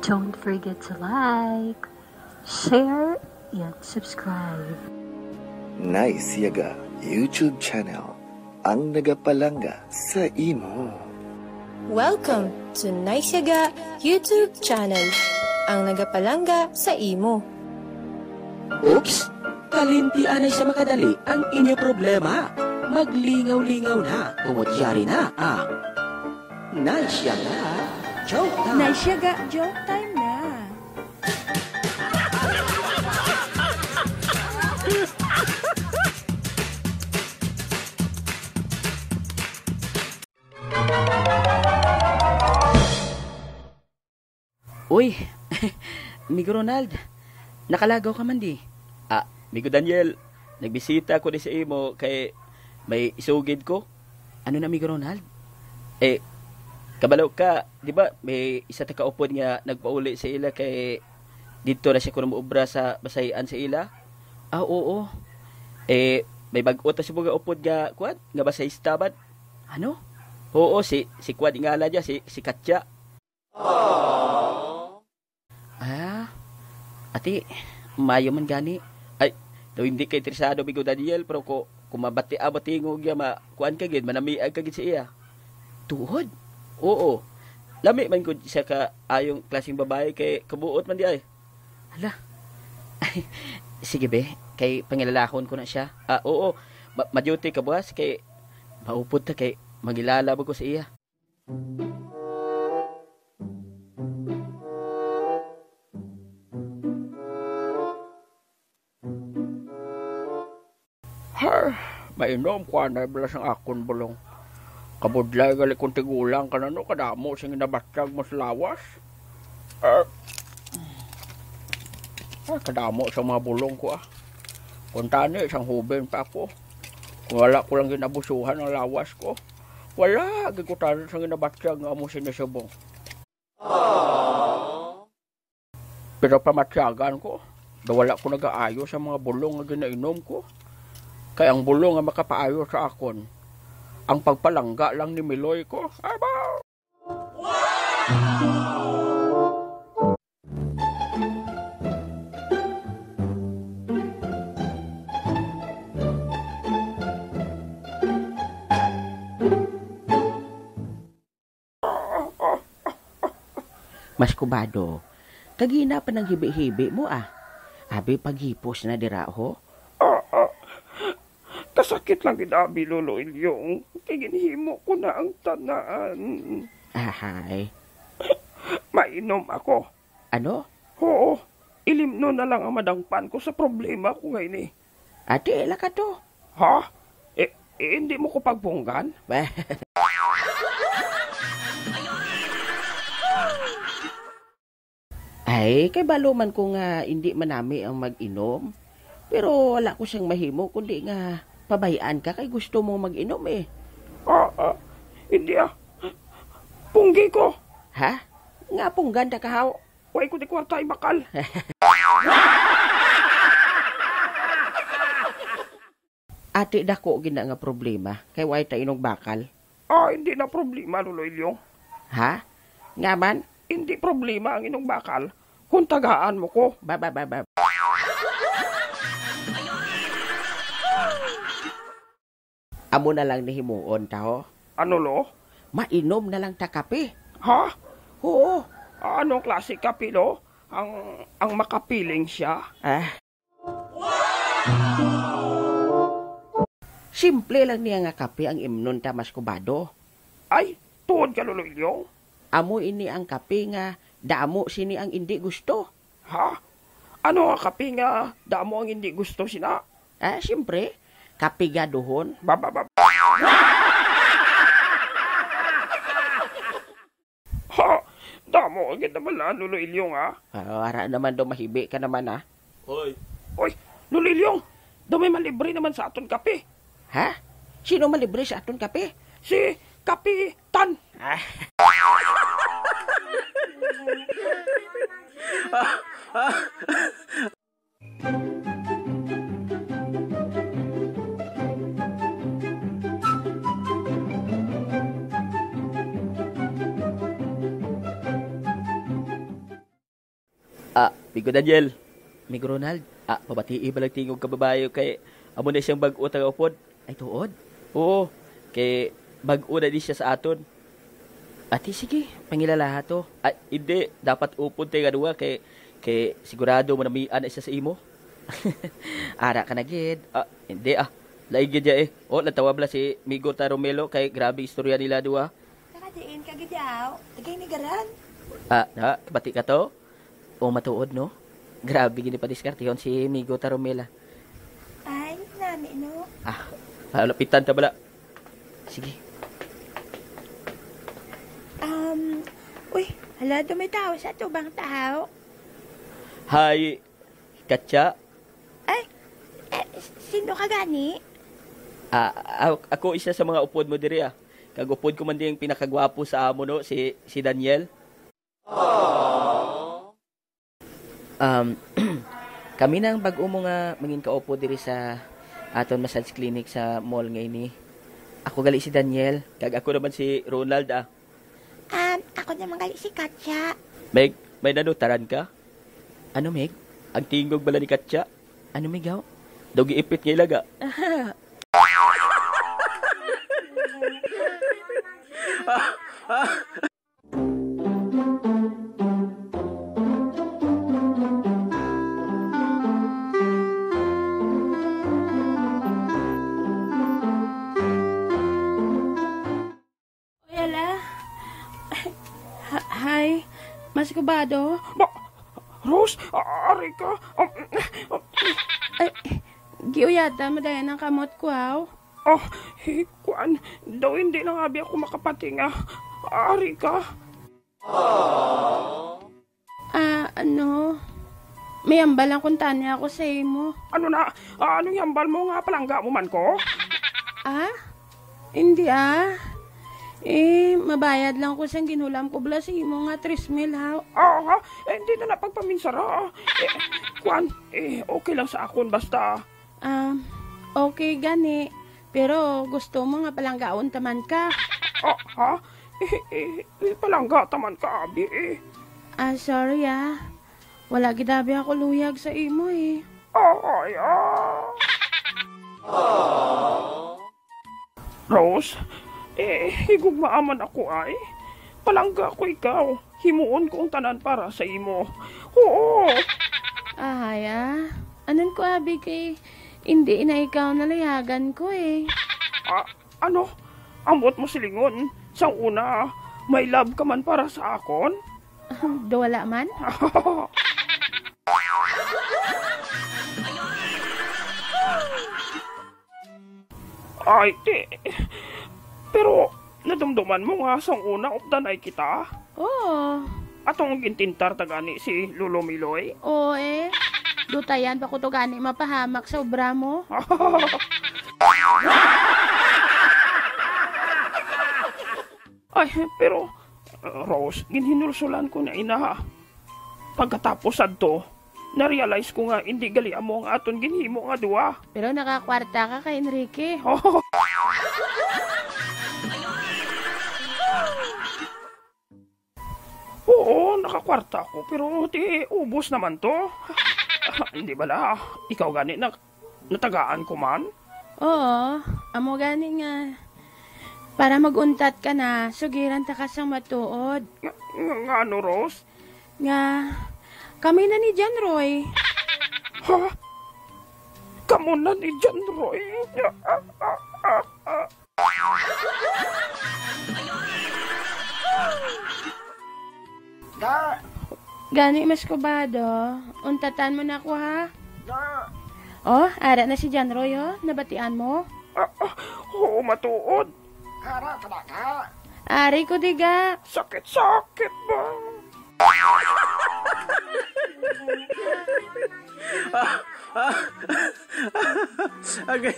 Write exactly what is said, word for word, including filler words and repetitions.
Don't forget to like, share, and subscribe. Nice Yaga YouTube channel, ang nagapalangga sa imo. Welcome to Nice Yaga YouTube channel, ang nagapalangga sa imo. Oops! Kalimti anay sa makadali ang inyo problema. Maglingaw-lingaw na, tungod yari na ang Nice Yaga Joke Time. Nice Yaga Joke Time na. Uy, Migo Ronald, nakalagaw ka man di? Ah, Migo Daniel, nagbisita ko di sa imo kay may isugid ko. Ano na, Migo Ronald? Eh, kabalo ka, di ba may isa ta ka upod nga nagpauli sa ila kay didto na siya kuno moobra sa basayan sa ila? Ah, oo. Eh, may bag-o ta subong nga upod nga, kuwan, nga basahista man. Ano? Oo, si, si kuwan, ingala niya, si, si Katya. Ah, ati, mayo man gani. Ay, daw hindi ka interesado, Migo Daniel, pero ko, kung mabati-, ah, batingog niya, ma-, kuan ka gid, manamiag ka gid sa iya. Tuod? Oo. Lami man gud siya ka ayong klaseng babae kay kabuot man di ay. Hala. Ay, sige be, kay pangilalahon ko na siya. Ah, oo. Ma-, ma-duty ka buwas kay maupod ta kay mangilala ba ko sa iya. Hay, mainom ko anay bala sang akon bulong. Kabudlay gali kong tigulang ka na, no, kadamo sing ginabatyag mo sa lawas. Ah, ah, kadamo sa mga bulong ko, ah. Kung tani, sang hubin pa ako. Kung wala ko lang ginabusuhan ang lawas ko, wala gid ko tani sang ginabatyag nga amo sini subong. Pero pamatyagan ko, daw wala ko nagaayo sa mga bulong nga ginainom ko. Kay ang bulong nga makapaayo sa akon, ang pagpalangga lang ni Miloy ko. Aba! Mas kubado. Kagina pa nang hibi-hibi mo, ah. Abi, paghipos na dira, ho. Ah, ah. Kasakit lang gid, abi, Lolo Ilyong. Kay ginhimo ko na ang tanan. Ahay. Mainom ako. Ano? Oo. Ilimnon na lang ang madangpan ko sa problema ko nga ini. Ati, ila ka to. Ha? Eh, eh, hindi mo ko pagpunggan? Ay, kay balo man ko nga hindi manami ang mag-inom. Pero wala ko siyang mahimo kundi nga pabay-an ka kay gusto mo mag-inom eh. Ah, ah, hindi ah. Punggi ko. Ha? Nga punggan ta kahaw? Way ko di kwarta ibakal. Ati, dako gid na nga problema kay way ta inog bakal. Ah, hindi na problema, Lolo Ilyong. Ha? Nga man? Hindi problema ang inog bakal kung tagaan mo ko. Ba, ba, ba, ba. Amo na lang ni himuon ta, ho. Ano, lo? Mainom na lang ta kape. Ha? Oo. Anong klase kape, lo? Ang, ang makapiling siya? Ah. Simple lang niya nga kape ang imnon ta, Mas Kubado. Ay, tuod ka, Lolo Ilyong? Amo ini ang kape nga damo sini ang indi gusto. Ha? Ano nga kape nga damo ang indi gusto sina? Ah, siyempre, kape gaduhon. Ba, ba, ba. Ha? Damo gid naman na, Lolo Ilyong, ha? Ah, ara naman daw, mahibi ka naman, ha? Hoy. Oy, Lolo Ilyong, daw may malibre naman sa aton kape. Ha? Sino malibre sa aton kape? Si Kapitan. Ah. Ah, Migo Daniel. Migo Ronald. Ah, pabatii ba lang tingog ka babayo kay amo na siyang bag-o taga upod? Ay, tuod? Oo, kay bag-o na di siya sa aton. Ati, sige, pangilalaha to. Ah, hindi, dapat upod tayo nga duwa kay, kay sigurado manamian na siya sa imo. Ara ka na gid. Ah, hindi ah. Laig gid ya eh. Oh, natawa bala si Migo ta Romelo kay grabe istorya nila duwa. Nakadiin ka gid yaw. Tagay ni Garan. Ah, na, kabati ka to? O matuod, no? Grabe gini padiskartehon si Migo ta Romela. Ay, nami, no? Ah, malapitan ta bala. Sige. Um, uy, hala, do may tao sa tubang tao. Hi, Katya. Ay, eh, sino ka gani? Ah, ako, ako isa sa mga upod mo diri ah. Kag upod ko man din pinakagwapo sa amo, no, si si Daniel. Um, kami na ang bag-o mo nga mangin kaupo diri sa aton massage clinic sa mall nga ini. Ako gali si Daniel, kag ako naman si Ronald, ah. Um, ako naman gali si Katya. Meg, may nanutaran ka? Ano, Meg? Ang tingog bala ni Katya? Ano, Meg, haw? Daw giipit nga ilaga. Uy, hala. Ha-, hi. Mas kubado? Ba-, Rose, a-, ari ka? Um, um, Ay, giuyatan mo dayon ang kamot ko, haw? Oh, hi-, kuan, daw hindi lang abi ako makapatinga. Ari ka? Ah, ano? May hambal lang kuntani ako sa imo. Ano na? Ah, anong hambal mo nga palangga mo man ko? Ah? Hindi, ah. Eh, mabayad lang ko sang ginhulam ko bala sa imo nga tres mil, ha? Ah, ha? Eh, hindi na na pagpaminsara, ah. Eh, kuan, eh, okay lang sa akon, basta. Ah, okay gani. Pero gusto mo nga palanggaon ta man ka. Ah, ha? Eh, eh, eh, palangga ta man ka, abi, eh. Ah, sorry, ah. Wala gid abi ako luyag sa imo, eh. Ah, ay, ah. Rose, eh, higugmaa man ako, ay. Palangga ko ikaw. Himuon ko ang tanan para sa imo. Oo. Ahay, ah. Anan ko, abi, kay indi na ikaw nalayagan ko, eh. Ah, ano? Ambot mo silingon. Sang una, may love ka man para sa akon? Do wala man? Ay, ti. Pero nadumduman mo nga sang una updanay kita? Oo. Atong gintintar ta gani si Lolo Miloy? Oo, eh. Dutayan pa ko to gani mapahamak sa obra mo. Ay, pero, uh, Rose, ginhinulsulan ko na ina. Pagkatapos adto, na-realize ko nga indi gali amo ang aton ginhimo nga duwa. Pero nakakwarta ka kay Enrique. Oo, nakakwarta ko, pero ti ubos naman to. Hindi bala, ikaw gani na natagaan ko man? Oo, amo gani nga. Para mag-untat ka na, sugiran ta ka sang matuod. Nga, nga, nga ano, Rose? Nga, kami na ni John Roy. Ha? Kamo na ni John Roy? Ah, ah, ah, ah. Ga! Gani, mas kubado. Untatan mo na ko, ha? Ga! Oh, ara na si John Roy, oh. Nabatian mo? Ah, ah, oo, matuod. Ara ka na ka? Ari ko, diga. Sakit-sakit ba? Ah, ah. Okay.